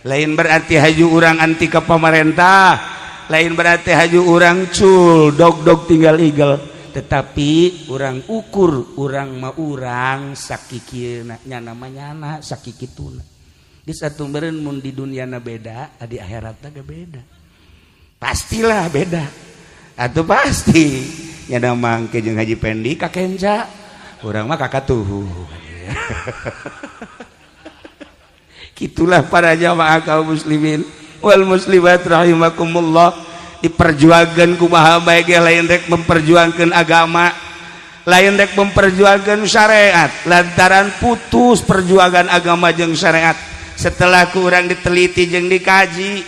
Lain berarti haju urang anti ke pemerintah, lain berarti haju urang cul dog dog tinggal igel, tetapi urang ukur urang mah urang sakikieuna, nyana mah nyana sakikituna. Geus atuh meureun mun di dunia na beda, di akhiratna ge beda, pastilah beda atuh, pasti. Nyana mangke jeung Haji Pendi kakenca, urang mah kakatuhu. Gitulah para jamaah kaum muslimin wal muslimat rahimakumullah. Diperjuangkan kumaha bae ge lain rek memperjuangkan agama, lain rek memperjuangkan syariat, lantaran putus perjuangan agama jeung syariat setelah ku urang diteliti jeung dikaji,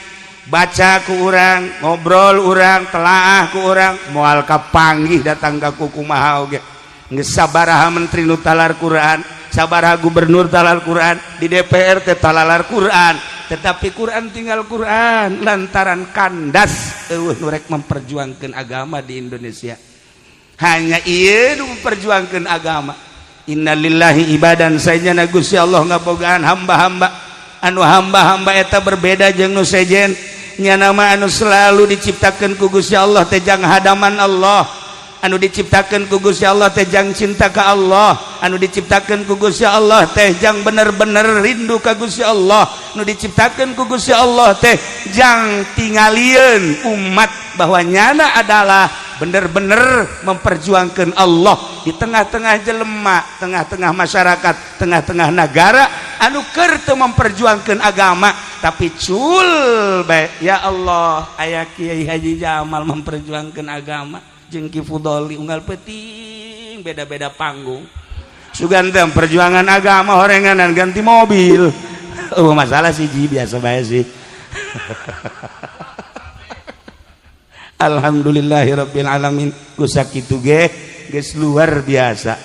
baca ku urang, ngobrol urang, telaah ku urang, moal kapanggih datang ka kumaha oge. Geus sabaraha menteri nu talar Quran, sabaraha gubernur talar Quran, di DPR teh talalar Quran, tetapi Quran tinggal Quran lantaran kandas. Eueuh nu rek memperjuangkan agama di Indonesia, hanya ieu nu memperjuangkan agama. Innalillahi ibadan, sayana Gusti Allah ngabogaan hamba-hamba anu hamba-hamba eta berbeda jeung nu sejen. Nya nama anu selalu diciptakan ku Gusti Allah teh jang hadaman Allah, anu diciptakan ku Gusti Allah teh jang cinta ka Allah, anu diciptakan ku Gusti Allah teh jang bener-bener rindu ka Gusti Allah, anu diciptakan ku Gusti Allah teh jang tingalieun umat bahwa nyana adalah bener-bener memperjuangkan Allah di tengah-tengah jelema, tengah-tengah masyarakat, tengah-tengah negara anu keur teu memperjuangkan agama, tapi cul bae. Ya Allah, aya Kiai Haji Jamal memperjuangkan agama jeung Ki Fudoli unggal peuting, beda-beda panggung. Sugan teh perjuangan agama horenganan ganti mobil. Oh, masalah sih ji, biasa bae sih. Alhamdulillahirabbil alamin, ku sakitu ge geus luar biasa.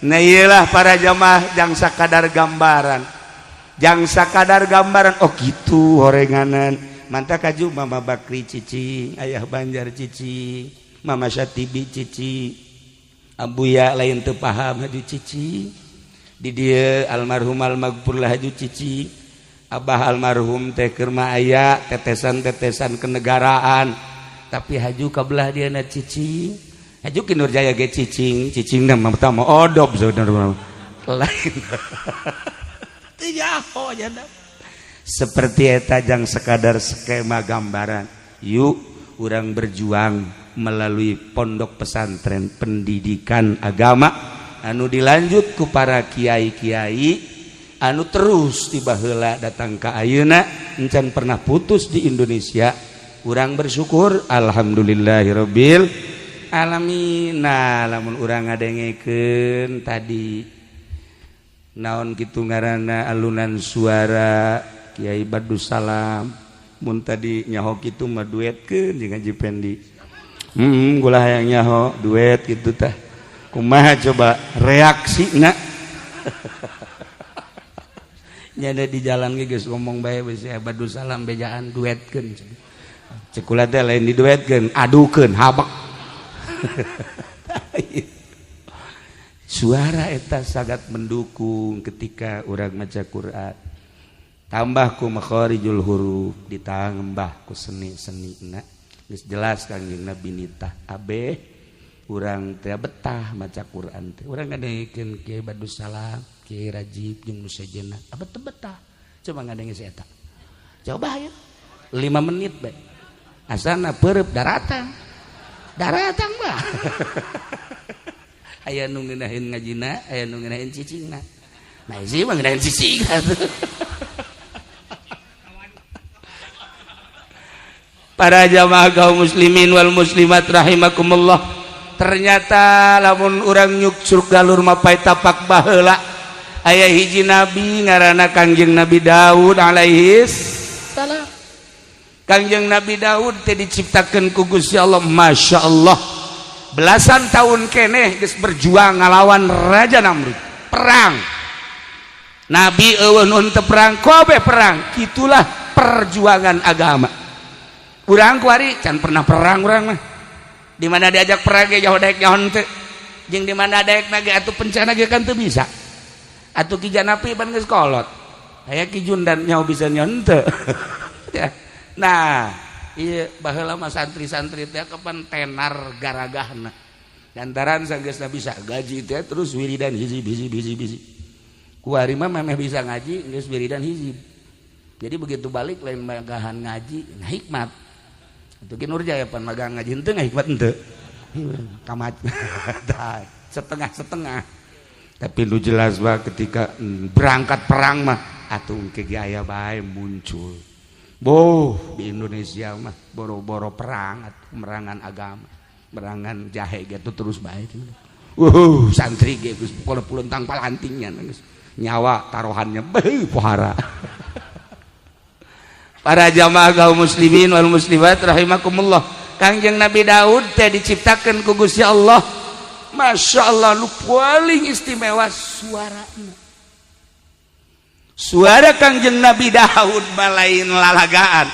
Nah, iyalah para jamaah, jang sakadar gambaran, jang sakadar gambaran. Oh, gitu horenganan mantap kaju. Mama Bakri cicing, Ayah Banjar cicing, Mama Syatibi cicing, Abuya lain teu paham haju cicing di dieu, almarhum almagfurlah haju cicing. Abah almarhum teh keur mah aya tetesan-tetesan kenegaraan, tapi haju kabelah dia na cicing. Haju Ki Nurjaya ge cicing, cicing na mah pertama odob saudara lain teu nyaho janda. Seperti eta, jang sekadar skema gambaran. Yuk, urang berjuang melalui pondok pesantren, pendidikan agama anu dilanjut ku para kiai-kiai anu terus tiba heula datang ke ayeuna, encan pernah putus di Indonesia. Urang bersyukur, alhamdulillahirabbil alamin. Nah, lamun urang ngadengekeun tadi naon kitu ngaranna, alunan suara Kiai Badus Salam, mun tadi nyaho kitu mah duetkeun jeung Haji Pendi. Gula hayang nyaho duet gitu tah kumaha coba reaksina. Nyada di jalan ge geus ngomong bae, geus Badus Salam bejaan duetkeun. Cek kula teh lain diduetkeun, adukeun habek. Suara eta sangat mendukung ketika urang maca Quran, tambah ku makharijul huruf, ditambah ku seni-seni. Na geus jelas Kangjeng Nabi nitah abeh urang teh betah maca Quran teh. Urang ngadengekeun Kiai Badus Salam, Kiai Rajib jeung nu sejenna, abet teu betah? Coba ngadenge si eta, coba ya 5 menit bae, asana peureub daratang daratang mah. Aya nu ngeunaheun ngajina, aya nu ngeunaheun cicingna. Nah, isi mah ngeunaheun cicing. Para jamaah kaum muslimin wal muslimat rahimakumullah, ternyata lamun urang nyuksruk galur mapai tapak baheula, aya hiji nabi ngaranna Kangjeng Nabi Daud alaihi salam. Kangjeng Nabi Daud teh diciptakeun ku Gusti Allah, Masya Allah, belasan tahun keneh geus berjuang ngalawan Raja Namrud, perang. Nabi eueuh nu teu perang, kabeh perang. Kitulah perjuangan agama. Urang kuari can pernah perang. Urang mah di mana diajak perang ge jauh daek nyaho teu, jeung di mana daek ge atuh pencana ge kan teu bisa atuh. Ki Janapi pan geus kolot, aya Ki Jundan nyaho bisa nyaho teu ya. Nah, iya, baheula mah santri-santri teh kapan tenar garagahna lantaran sanggeusna bisa gaji teh, terus wiridan hizib hizib hizib hizib. Kuari mah memeh bisa ngaji geus wiridan hizib, jadi begitu balik lain magahan ngaji, nah hikmat. Itu Ki Nurjaya pan magang ngaji henteu ngahikmat henteu kamat setengah-setengah. Tapi lu jelas bah, ketika berangkat perang mah atuh engke ge aya bae muncul. Boh, di Indonesia mah boro-boro perang atuh, merangan agama, merangan jahe gitu terus bae. Santri ge geus pokona pulentang palantingnya geus nyawa taruhannya beuh pohara. Para jamaah kaum muslimin wal muslimat rahimakumullah, Kangjeng Nabi Daud teh diciptakan ku Gusti Allah, Masya Allah, lu paling istimewa suarana. Suara Kangjeng Nabi Daud malain lalagaan.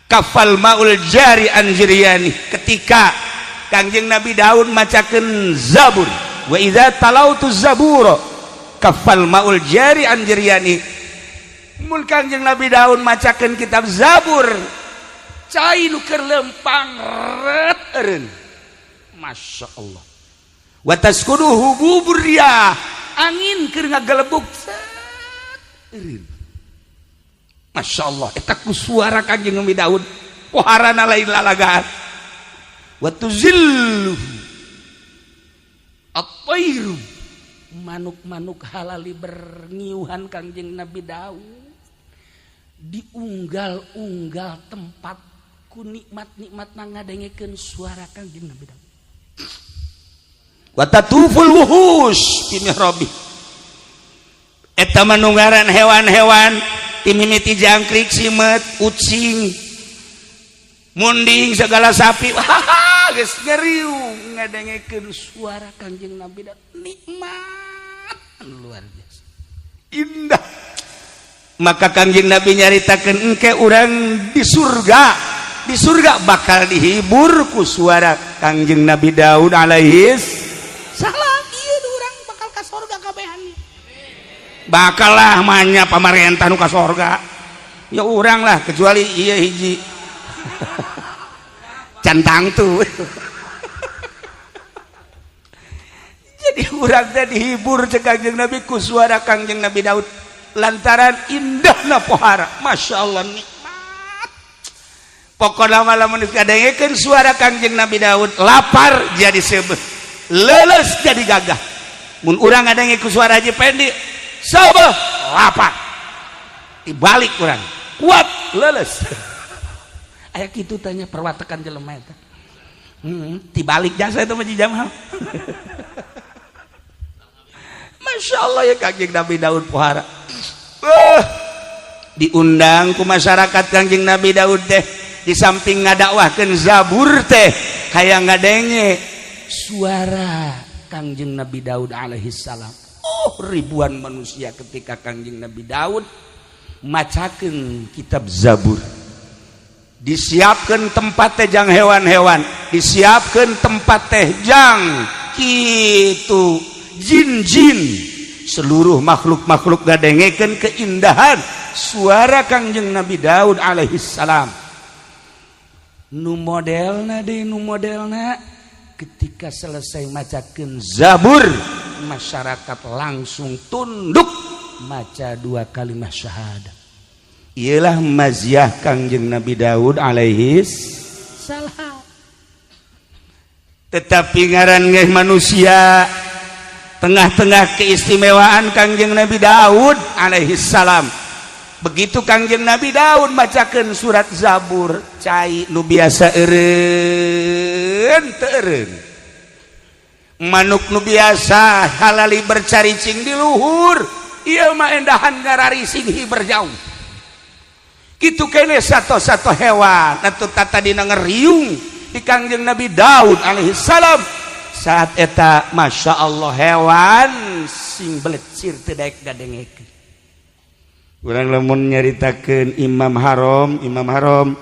Kafal maul jari anjiriani, ketika Kangjeng Nabi Daud macakeun Zabur, wa idza talautu zabura kafal maul jari anjiriani. Mun Kangjeng Nabi Daud macakeun kitab Zabur, cai nu keur lempang ret eureun. Masya Allah. Wa taskunuhu hububur riyah, angin keur ngagelebuk set eureun. Masya Allah, eta ku suara Kangjeng Nabi Daud poharana lain lalagaan. Wa tuzilluhu at-tairu, manuk-manuk halali berngiuhan Kangjeng Nabi Daud. Diunggal-unggal tempat ku nikmat-nikmat ngadengekeun suara Kangjeng Nabi Daud. Wa tatuful wuhus fi mihrabi, eta manunggaran hewan-hewan ti mimiti jangkrik, simet, ucing. Munding segala sapi, wah, geus ngeriung ngadengekeun suara Kangjeng Nabi Daud, nikmat luar biasa, indah. Maka Kangjeng Nabi nyaritakeun, engke urang di surga, di surga bakal dihibur ku suara Kangjeng Nabi Daud alaihi salam. Ieu urang bakal ka surga kabehan, bakal lah manya pamarentah nu ka sorga ya urang lah, kecuali iya hiji cantang tuh. Jadi urang teh dihibur cek Kangjeng Nabi ku suara Kangjeng Nabi Daud lantaran indahna pohara, Masya Allah, nikmat. Pokokna mah lamun kadengekeun suara Kangjeng Nabi Daud, lapar jadi seubeuh, leuleus jadi gagah. Mun urang ngadenge ku suara Haji Pendi, seubeuh, lapar, dibalik urang kuat, leuleus. Aya kitu tanya perwatakan jelema eta. Dibalik jasa itu mah Jamal. Masya Allah ya Kangjeng Nabi Daud pohara. Diundang ku masyarakat Kangjeng Nabi Daud teh, di samping ngadakwahkeun Zabur teh hayang ngadenge suara Kangjeng Nabi Daud alaihi salam. Oh, ribuan manusia ketika Kangjeng Nabi Daud macakeun kitab Zabur. Disiapkan tempat teh jang hewan-hewan, disiapkan tempat teh jang kitu jin-jin, seluruh makhluk-makhluk ngadengekeun keindahan suara Kangjeng Nabi Daud alaihi salam. Nu modelna deui, nu modelna ketika selesai macakeun Zabur, masyarakat langsung tunduk maca dua kalimat syahadat. Ialah maziah Kangjeng Nabi Daud alaihi salam. Tetapi ngaran ge manusia, tengah-tengah keistimewaan Kangjeng Nabi Daud alaihi salam, begitu Kangjeng Nabi Daud bacakeun surat Zabur, cai nu biasa eureun teu eureun, manuk nu biasa halali bercaricing di luhur, ieu mah endahan ngararising hiber jauh. Kitu kene satu-satu hewan atau tata dina ngeriung di Kangjeng Nabi Daud alaihi salam. Saat eta Masya Allah, hewan sing belecir teu daek ngadengekeun. Urang lamun nyaritakeun Imam Haram, Imam Haram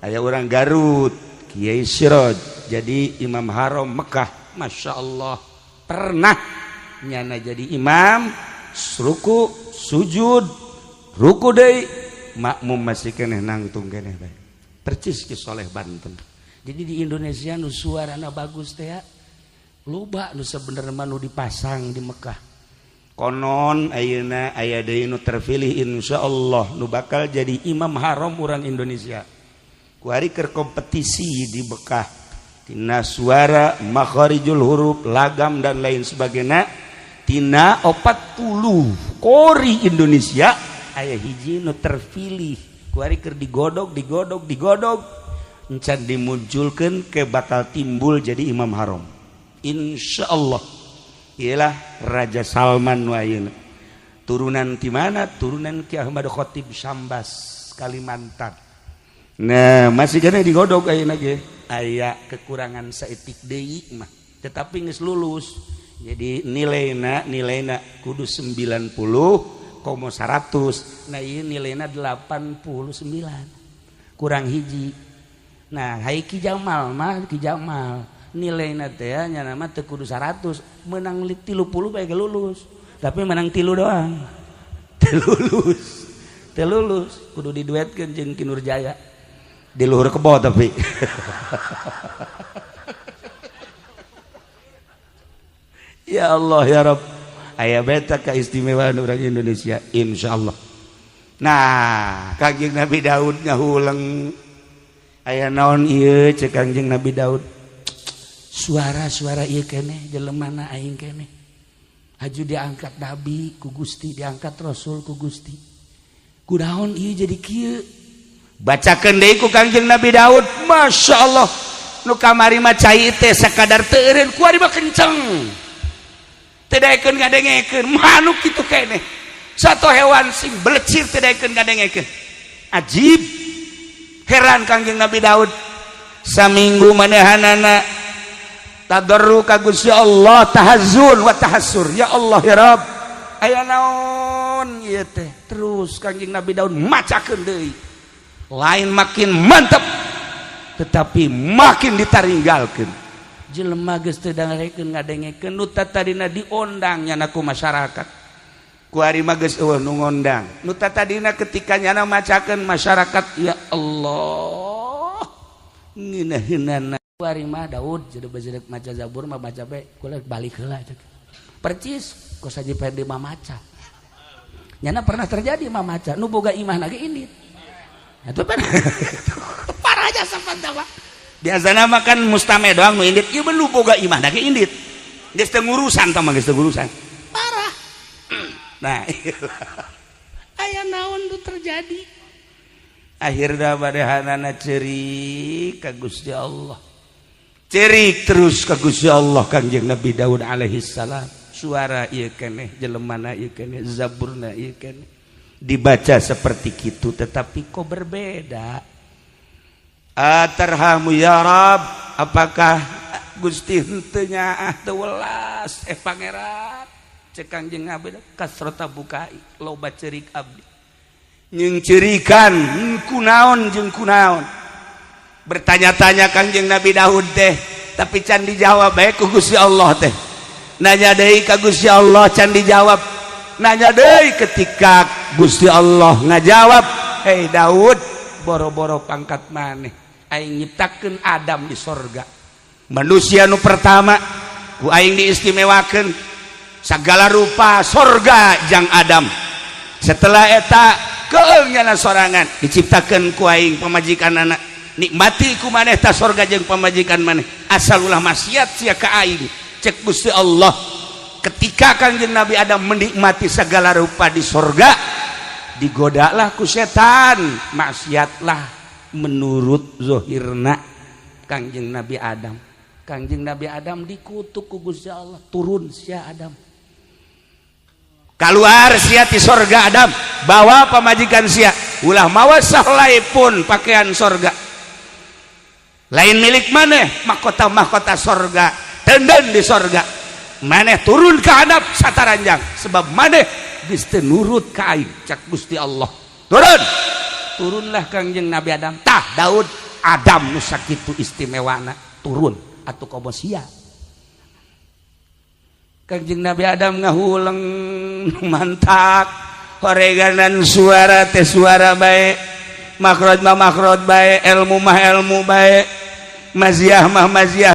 aya urang Garut, Kiai Siroj, jadi Imam Haram Mekah. Masya Allah, pernah nyana jadi imam, ruku sujud ruku deui, makmum masih keneh nangtung keneh bae, percis Ki Soleh Banten. Jadi di Indonesia nu suarana bagus teh loba nu sebenarnya nu dipasang di Mekah. Konon ayeuna aya deui nu terpilih, insyaallah, nu bakal jadi imam haram urang Indonesia. Kuari keur kompetisi di Mekah tina suara, makharijul huruf, lagam, dan lain sebagainya. Tina 40 qori Indonesia aya hiji nu terpilih. Kuari keur digodog, digodog, digodog, encan dimunculkan ke bakal timbul jadi imam haram, insyaallah. Ialah Raja Salman nu ayeuna, turunan di mana? Turunan Ki Ahmad Khatib Sambas, Kalimantan. Nah, masih kena digodog ayeuna ge, aya kekurangan saeutik deui mah, tetapi geus lulus. Jadi nilaina, nilaina kudu 90 komo 100. Nah, ieu nilaina 89, kurang hiji. Nah, hai Ki Jamal mah, Ki Jamal nilaina teh nya mah teu kudu 100, menang 30 bae lulus, tapi menang tilu doang teu lulus, teu lulus, kudu diduetkeun jeung Ki Nurjaya di luhur kebo. Tapi ya Allah ya Rabb, aya beta keistimewaan orang Indonesia, insyaallah. Nah, Kangjeng Nabi Daud ngahuleng, aya naon ieu cek Kangjeng Nabi Daud? Suara-suara ieu keneh jelemana aing keneh, haju diangkat nabi ku Gusti, diangkat rasul ku Gusti, kunaon ieu jadi kieu? Bacakeun deui ku Kangjeng Nabi Daud. Masya Allah, nu kamari mah cai teh sakadar teu eureun, kuari mah kenceng teu daekeun ngadengekeun. Manuk kitu keneh, satu hewan sing belecir teu daekeun ngadengekeun. Ajib. Heran Kangjeng Nabi Daud. Saminggu manehanana tadarru ka Gusti Allah, tahazzun wa tahassur. Ya Allah, ya Rabb, aya naon ieu teh? Terus Kangjeng Nabi Daud macakeun deui, lain makin mantap, tetapi makin ditaringgalkeun. Jelema geus teu dangarekeun ngadengekeun. Nu tadina diondang nyana ku masyarakat, kuari mah geus euweuh nu ngondang. Nu tadina ketika nyana macakeun masyarakat, ya Allah, ngeunaheunana, kuari mah Daud jadi bajeuk maca Zabur mah maca bae, kula balik heula. Percis kos Haji Ferdi mah maca. Nyana pernah terjadi mah maca, nu boga imah lagi ini itu parah aja sampan. Biasana makan mustame doang nu indit, ieu nu boga imah lagi indit, geus teu ngurusan tah mah, geus teu ngurusan, parah. Nah, aya naon nu terjadi? Akhirna manehanana cerik ka Gusti Allah, cerik terus ka Gusti Allah. Kangjeng Nabi Daud alaihi salam, suara ieu keneh, jelemana ieu keneh, zaburna ieu keneh, dibaca seperti itu, tetapi kok berbeda. Atarhamu ya Rab, apakah Gusti henteu nyaah, teu welas, eh Pangeran? Cek Kangjeng Nabi, kasrota bukai, loba cerik abdi. Nyengcerikan kunaon jeung kunaon? Bertanya-tanya Kangjeng Nabi Daud teh, tapi can dijawab bae ku Gusti Allah teh. Nanya deui ka Gusti Allah, can dijawab. Nanya deui, ketika Gusti Allah ngajawab, "Hei Daud, boro-boro pangkat maneh, aing nyiptakeun Adam di sorga, manusia nu pertama, ku aing diistimewakeun segala rupa sorga jang Adam. Setelah eta keengnyana sorangan diciptakan ku aing pamajikan anak. Nikmati ku maneh ta sorga jeung pamajikan maneh, asal ulah maksiat sia ka aing," cek Gusti Allah. Ketika Kangjeng Nabi Adam menikmati segala rupa di sorga, digodalah ku setan, maksiatlah menurut zohirna Kangjeng Nabi Adam. Kangjeng Nabi Adam dikutuk ku Gusti Allah, "Turun sia Adam, keluar sia ti sorga. Adam, bawa pamajikan sia, ulah mawa sahelai pun pakaian sorga, lain milik maneh mahkota mahkota sorga, tenden di sorga. Maneh turun ke hadap sataranjang, sebab maneh geus teu nurut ka aing," cak Gusti Allah. Turun, turunlah Kangjeng Nabi Adam. Tah Daud, Adam nu sakitu istimewana turun atuh komo sia. Kangjeng Nabi Adam ngahuleng mantak horeganan, suara teh suara bae, makhraj mah makhraj bae, ilmu mah ilmu bae, maziah mah maziah.